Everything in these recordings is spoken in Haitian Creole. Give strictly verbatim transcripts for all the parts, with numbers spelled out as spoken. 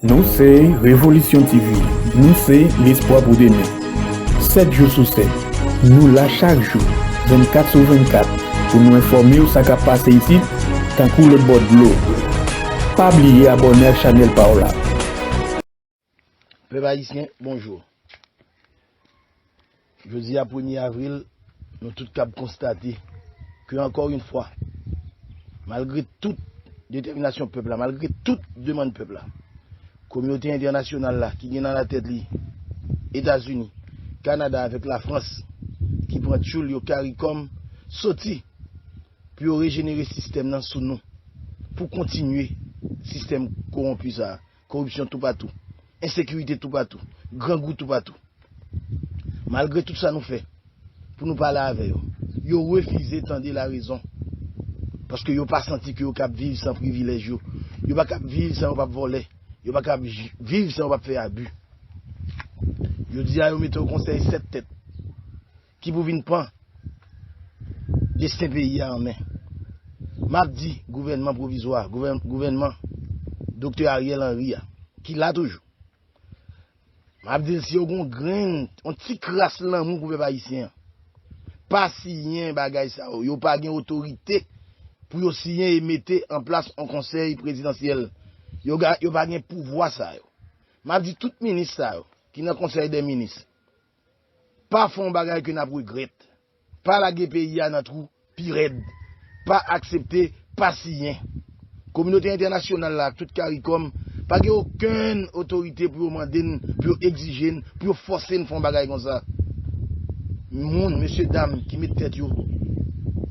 Nou se Revolisyon T V, nou se lespwa pou demen. Sèt jou sou sèt, nou la chak jou, vennkat sou vennkat, pou nou enfòme w sa k ap pase isit, tankou lòt bò dlo. Pa bliye abòne ak chanèl pa w la. Pèp ayisyen, bonjou. Jodi a premye avril, nou tout kab konstate ke ankò yon fwa, malgre tout detèminasyon pèp la, malgre tout demann pèp la, kominote entènasyonal la ki gen nan latèt li Etazini, Kanada avèk Lafrans ki pran tchoul yo, karikòm, soti pou yo rejenere sistèm nan sou nou, pou kontinye sistèm kowonpi sa a, koripsyon toupatou, ensekirite toupatou, grangou toupatou. Malgre tout sa nou fè pou nou pale avè yo, yo refize tande larezon. Paske yo pa santi ke yo kab viv san privilèj yo. Yo pa kab viv san yo p ap vòlè. Yo pa kab j- viv san yo p ap fè abi. Jodi a, yo mete yon konsèy sèt tèt ki pou vin pran desten peyi a an men. M ap di gouvènman pwovizwa, gouvèn- gouvènman Doktè Ariel Henry a, ki la toujou. M ap di l, si yo gen yon grenn, yon ti kras lanmou pou pèp ayisyen an, pa siyen bagay sa yo. Yo pa gen otorite pou yo siyen e mete an plas yon konsèy prezidansyèl. Yo ga- yo pa gen pouvwa sa yo. M ap di tout minis sa yo ki nan konsèy dè minis, pa fè yon bagay ke n ap regrèt. Pa lage peyi a nan twou pi rèd. Pa aksepte, pa siyen. Kominote entènasyonal la ak tout karikòm pa gen okenn otorite pou yo mande n, pou yo egzije n, pou yo fòse n fè yon bagay konsa. Moun, mesye dam ki met tèt yo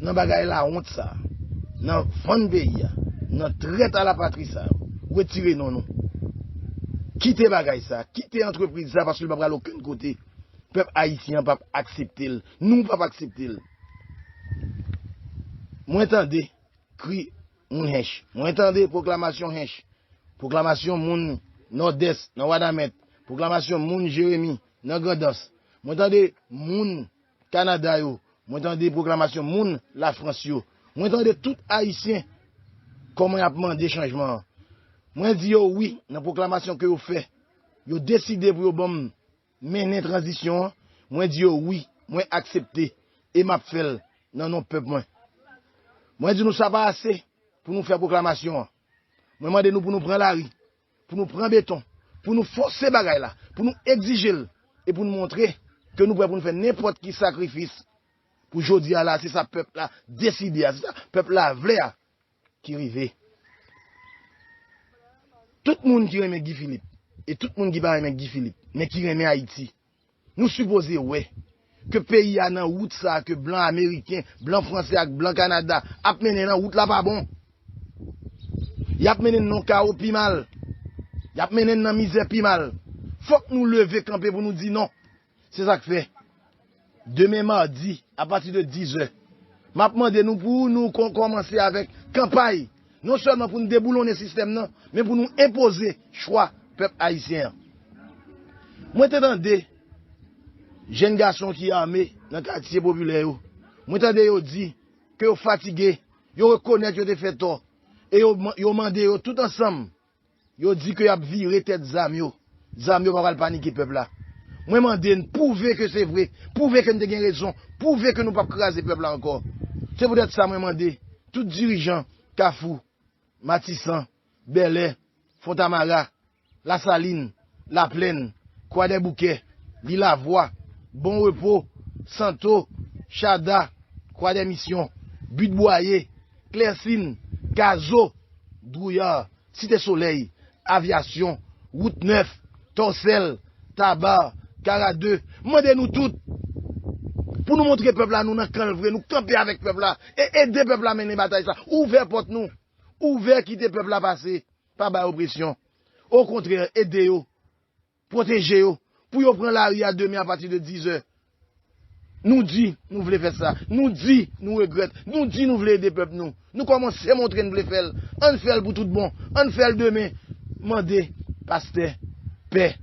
nan bagay lawont sa, nan vann peyi a, nan trèt a la patri sa yo, retire non nou. Kite bagay sa, kite antrepriz sa, paske l pa pral okenn kote. Pèp ayisyen an p ap aksepte l. Nou p ap aksepte l. Mwen tande kri moun Hench. Mwen tande pwoklamasyon Hench. Pwoklamasyon moun Nòdès nan Wanament. Pwoklamasyon moun Jeremi nan Grandans. Mwen tande moun Kanada yo. Mwen tande pwoklamasyon moun Lafrans yo. Mwen tande tout Ayisyen kòman y ap mande chanjman an. Mwen di yo wi nan pwoklamasyon ke yo fè. Yo deside pou yo ban m mennen tranzisyon an, mwen di yo wi, mwen aksepte e m ap fè l nan non pèp mwen. Mwen di nou sa pa ase pou nou fè pwoklamasyon an. Mwen mande nou pou nou pran lari, pou nou pran beton, pou nou fòse bagay la, pou nou egzije l e pou nou montre ke nou prè pou nou fè nenpòt ki sakrifis pou jodi a la, se sa pèp la deside a, se sa pèp la vle a ki rive. Tout moun ki renmen Guy Philippe e tout moun ki pa renmen Guy Philippe, men ki renmen Ayiti, nou sipoze wè ke peyi a nan wout sa a ke blan ameriken, blan fransè ak blan Kanada ap mennen nan wout la pa bon. Y ap mennen n nan kawo pi mal. Y ap mennen n nan mizè pi mal. Fòk nou leve kanpe pou nou di non. Se sa k fè, demen madi, apati de diz è, m ap mande nou pou nou kon- kòmanse avèk kanpay, non sèlman pou n deboulonnen sistèm nan, men pou nou enpoze chwa pèp ayisyen an. Mwen te tande jèn gason ki ame nan katye popilè yo. Mwen tande yo di ke yo fatige, yo rekonèt yo te fè tò, e yo, yo mande yo tout ansanm, yo di ke y ap vire tèt zam yo. Zam yo pa pral panike pèp la. Mwen mande n, pouve ke se vre, pouve ke n te gen rezon, pouve ke nou p ap kraze pèp la ankò. Se poutèt sa mwen mande tout dirijan Kafou, Matisan, Bèlè, Fontamara, Lasalin, Laplèn, Kwadèboukè, Lilavwa, Bon Repo, Santo, Chada, Kwadèmisyon, Bit Bwaye, Klèsin, Kazo, Drouya, Site Solèy, Avyasyon, Wout Nèf, Tòsèl, Taba, Kara de, mande nou tout pou nou montre pèp la nou nan kan l vre, nou kanpe avèk pèp la e ede pèp la mennen batay sa. Ouvè pòt nou, ouvè, kite pèp la pase, pa bay opresyon. Okontrè, ede yo, pwoteje yo, pou yo pran lari a demen apati de diz è. Nou di nou vle fè sa. Nou di nou regrèt. Nou di nou vle ede pèp nou. Nou kòmanse montre n vle fè l. Ann fè l pou tout bon. Ann fè l demen. Mande pastè, pè,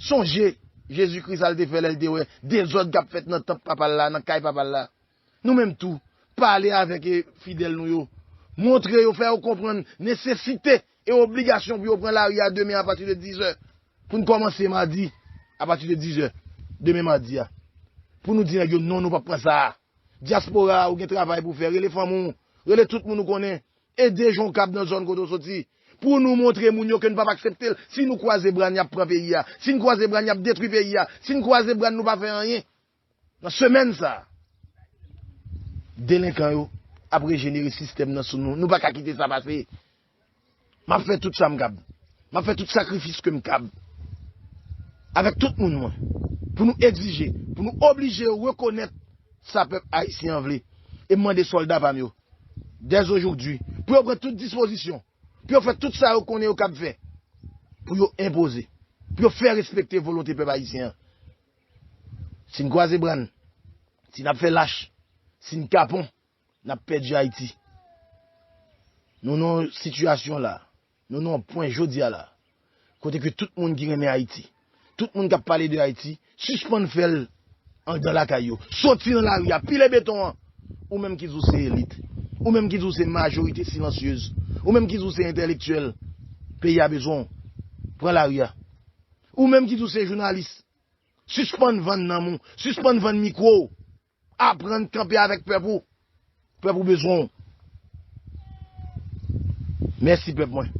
sonje Jezi Kris al te fè lè l te wè dezòd k ap fèt nan tanp papa l la, nan kay papa l la. Nou menm tou, pale avèk, e, fidèl nou yo. Montre yo, fè yo konprann nesesite e obligasyon pou yo pran lari a demen apati de dizè. Pou n kòmanse madi, apati de dizè, demen madi a. Pou nou di nèg yo, non, nou p ap pran sa a. Dyaspora a, ou gen travay pou fè. Rele fanmi w, rele tout moun ou konnen. Ede Jon Kab nan zòn kote w soti. Pou nou montre moun yo ke n p ap aksepte l. Si nou kwaze bra n, y ap pran peyi a. Si n kwaze bra n, y ap detwi peyi a. Si n kwaze bra n, nou pa fè anyen. Nan semèn sa a, delenkan yo ap rejenere sistèm nan sou nou. Nou pa ka kite sa pase. M ap fè tout sa m kab. M ap fè tout sakrifis ke m kab. Avèk tout moun mwen. Pou nou egzije, pou nou oblije yo rekonèt sa pèp ayisyen an vle. E m mande sòlda pa m yo, dèzojodi, pou yo pran tout dispozisyon, pou yo fè tout sa yo konnen yo kab fè, pou yo enpoze, pou yo fè respekte volonte pèp ayisyen an. Si n kwaze bra n, si n ap fè lach, si n kapon, n ap pèdi Ayiti. Nou nan yon sitiyasyon la, nou nan yon pwen jodi a la, kote ke tout moun ki renmen Ayiti, tout moun k ap pale de Ayiti, sispann fè l anndan lakay yo. Soti nan lari a, pile beton an. Ou menm ki di w se elit, ou menm ki di w se majorite silansyez, ou menm ki di w se entèlektyèl, peyi a bezwen w. Pran lari a. Ou menm ki di w se jounalis, sispann vann nanm ou, sispann vann mikwo w. Aprann kanpe avèk pèp ou. Pèp ou bezwen w. Mèsi pèp mwen.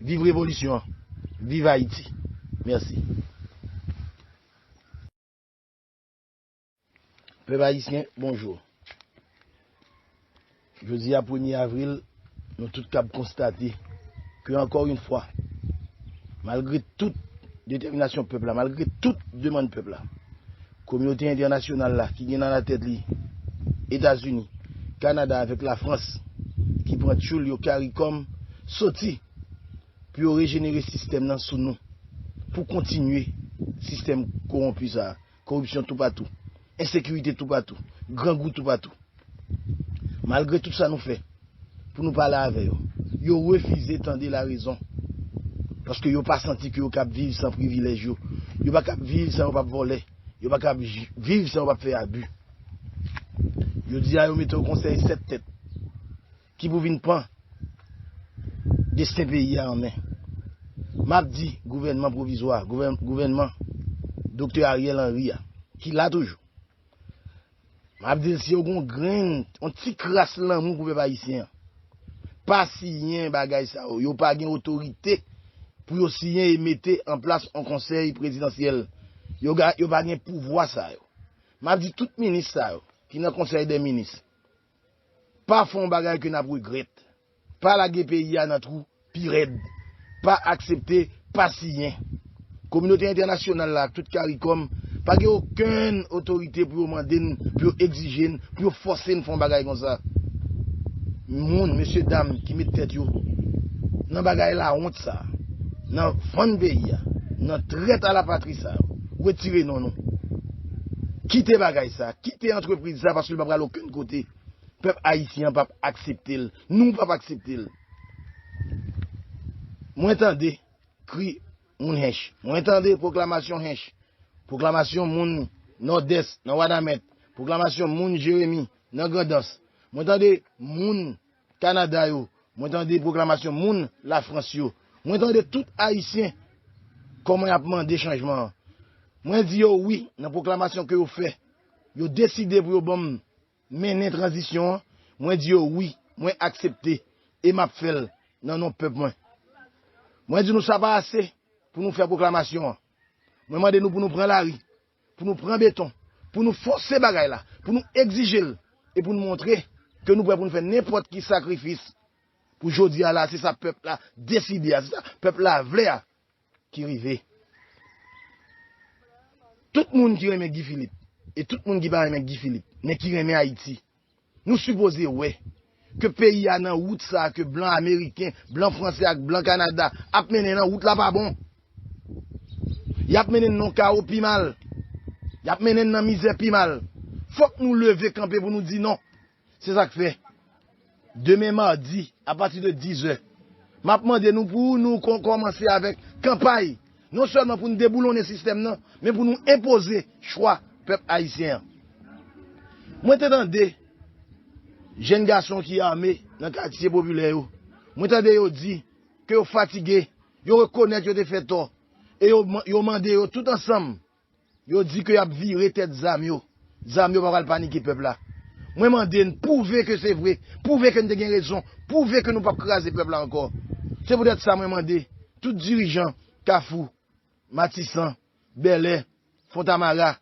Viv revolisyon an. Viv Ayiti. Mèsi. Pèp ayisyen, bonjou. Jodi a, premye avril, nou tout kab konstate ke, ankò yon fwa, malgre tout detèminasyon pèp la, malgre tout demann pèp la, kominote entènasyonal la, ki gen nan latèt li Etazini, Kanada avèk Lafrans, ki pran tchoul yo, CARICOM, soti pou yo rejenere sistèm nan sou nou, pou kontinye sistèm kowonpi sa a, koripsyon toupatou, ensekirite toupatou, grangou toupatou. Malgre tout sa nou fè pou nou pale avè yo, yo refize tande larezon. Paske yo pa santi ke yo kab viv san privilèj yo. Yo pa kab viv san yo p ap vòlè. Yo pa kab j- viv san yo p ap fè abi. Yo di a yo mete yon konsèy sèt tèt ki pou vin pran desten peyi a an men. M ap di gouvènman pwovizwa, gouvèn- gouvènman Doktè Ariel Henry a, ki la toujou. M ap di l, si yo gen yon grenn, yon ti kras lanmou pou pèp ayisyen an, pa siyen bagay sa yo. Yo pa gen otorite pou yo siyen e mete an plas yon konsèy prezidansyèl. Yo ga- yo pa gen pouvwa sa yo. M ap di tout minis sa yo ki nan konsèy dè minis, pa fè yon bagay ke n ap regrèt. Pa lage peyi a nan twou pi rèd. Pa aksepte, pa siyen. Kominote entènasyonal la ak tout CARICOM pa gen okenn otorite pou yo mande n, pou yo egzije n, pou yo fòse n fè yon bagay konsa. Moun, mesye dam ki met tèt yo nan bagay lawont sa, nan vann peyi a, nan trèt a lapatri sa, retire non nou. Kite bagay sa, kite antrepriz sa, paske l pa pral okenn kote. Pèp ayisyen an p ap aksepte l. Nou p ap aksepte l. Mwen tande kri moun Hench. Mwen tande pwoklamasyon Hench. Pwoklamasyon moun Nòdès, nan Wanament. Pwoklamasyon moun Jeremi, nan Grandans. Mwen tande moun Kanada yo. Mwen tande pwoklamasyon moun Lafrans yo. Mwen tande tout Ayisyen kòman y ap mande chanjman an. Mwen di yo wi, nan pwoklamasyon ke yo fè, yo deside pou yo ban m mennen tranzisyon an, mwen di yo wi, mwen aksepte, e m ap fè l nan non pèp mwen. Mwen di nou sa pa ase pou nou fè pwoklamasyon an. Mwen mande nou pou nou pran lari, pou nou pran beton, pou nou fòse bagay la, pou nou egzije l, e pou nou montre ke nou prè pou nou fè nenpòt ki sakrifis pou jodi a la, se sa pèp la deside a, se sa pèp la vle a ki rive. Tout moun ki renmen Guy Philippe, e tout moun ki pa renmen Guy Philippe, men ki renmen Ayiti, nou sipoze wè ke peyi a nan wout sa a ke blan ameriken, blan franse ak blan Kanada ap mennen nan wout la pa bon. Y ap mennen n nan kawo pi mal. Y ap mennen n nan mizè pi mal. Fòk nou leve kanpe pou nou di non. Se sa k fè, demen madi, apati de dizè, m ap mande nou pou nou kon- kòmanse avèk kanpay, non sèlman pou n deboulonnen sistèm nan, men pou nou enpoze chwa pèp ayisyen an. Mwen te tande jèn gason ki ame nan katye popilè yo. Mwen tande yo di, ke yo fatige, yo rekonèt yo te fè tò, e yo, yo mande yo tout ansanm, yo di ke y ap vire tèt zam yo. Zam yo pa pral panike pèp la. Mwen mande n pwouve ke se vre, pwouve ke n te gen rezon, pwouve ke nou p ap kraze pèp la ankò. Se poutèt sa mwen mande tout dirijan Kafou, Matisan, Bèlè, Fontamara,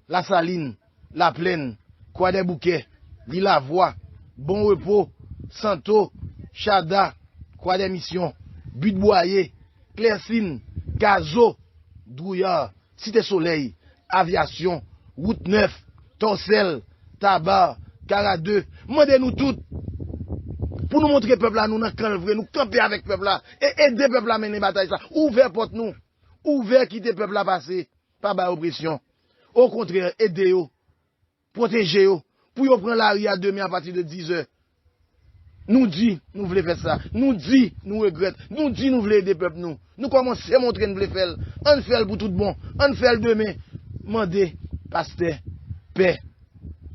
Lasalin, Laplèn, Kwadèboukè, Lilavwa, Bon Repo, Santo, Chada, Kwadèmisyon, Bit Bwaye, Klèsin, Kazo, Dwouyar, Site Solèy, Avyasyon, Wout Nèf, Tòsèl, Taba, Karade, mande nou tout pou nou montre pèp la nou nan kan l vre, nou kanpe avèk pèp la e ede pèp la mennen batay sa. Ouvè pòt nou, ouvè kite pèp la pase, pa bay opresyon. Okontrè, ede yo, pwoteje yo, pou yo pran lari a demen apati de dizè. Nou di nou vle fè sa. Nou di nou regrèt. Nou di nou vle ede pèp nou. Nou kòmanse montre n vle fè l. Ann fè l pou tout bon. Ann fè l demen. Mande pastè, pè,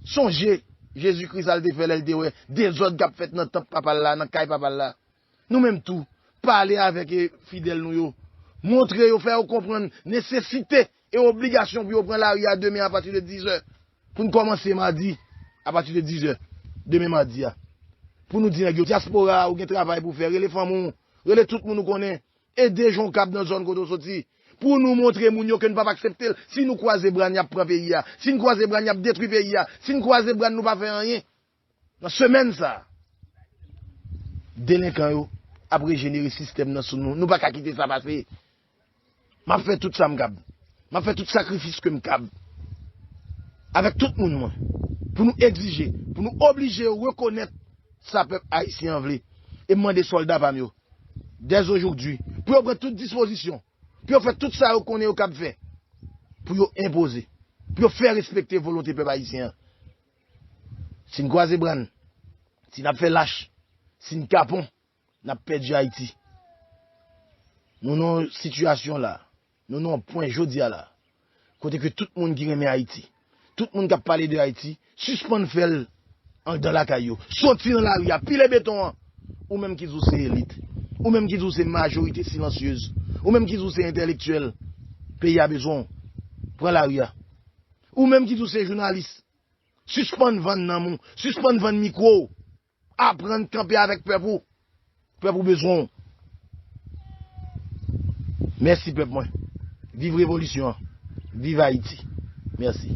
sonje Jezi Kris al te fè lè l te wè dezòd k ap fèt nan tanp papa l la, nan kay papa l la. Nou menm tou, pale avèk, e, fidèl nou yo. Montre yo, fè yo konprann nesesite e obligasyon pou yo pran lari a demen apati de dizè. Pou n kòmanse madi, apati de dizè, demen madi a. Pou nou di nèg yo, dyaspora a, ou gen travay pou fè, rele fanmi w, rele tout moun ou konnen, ede jan w kab nan zòn kote w soti. Pou nou montre moun yo ke n p ap aksepte l. Si nou kwaze bra n, y ap pran peyi a. Si n kwaze bra n, y ap detwi peyi a. Si n kwaze bra n, nou pa fè anyen. Nan semèn sa a, delenkan yo ap rejenere sistèm nan sou nou. Nou pa ka kite sa pase. M ap fè tout sa m kab. M ap fè tout sakrifis ke m kab. Avèk tout moun mwen. Pou nou egzije, pou nou oblije yo rekonèt sa pèp ayisyen an vle. E m mande sòlda pa m yo, dèzojodi, pou yo pran tout dispozisyon, pou yo fè tout sa yo konnen yo kab fè, pou yo enpoze, pou yo fè respekte volonte pèp ayisyen an. Si n kwaze bra n, si n ap fè lach, si n kapon, n ap pèdi Ayiti. Nou nan yon sitiyasyon la, nou nan yon pwen jodi a la, kote ke tout moun ki renmen Ayiti, tout moun k ap pale de Ayiti, sispann fè l anndan lakay yo. Soti nan lari a, pile beton an. Ou menm ki di w se elit, ou menm ki di w se majorite silansyez, ou menm ki di w se entèlektyèl, peyi a bezwen w. Pran lari a. Ou menm ki di w se jounalis, sispann vann nanm ou, sispann vann mikwo w. Aprann kanpe avèk pèp ou. Pèp ou bezwen w. Mèsi pèp mwen. Viv revolisyon an. Viv Ayiti. Mèsi.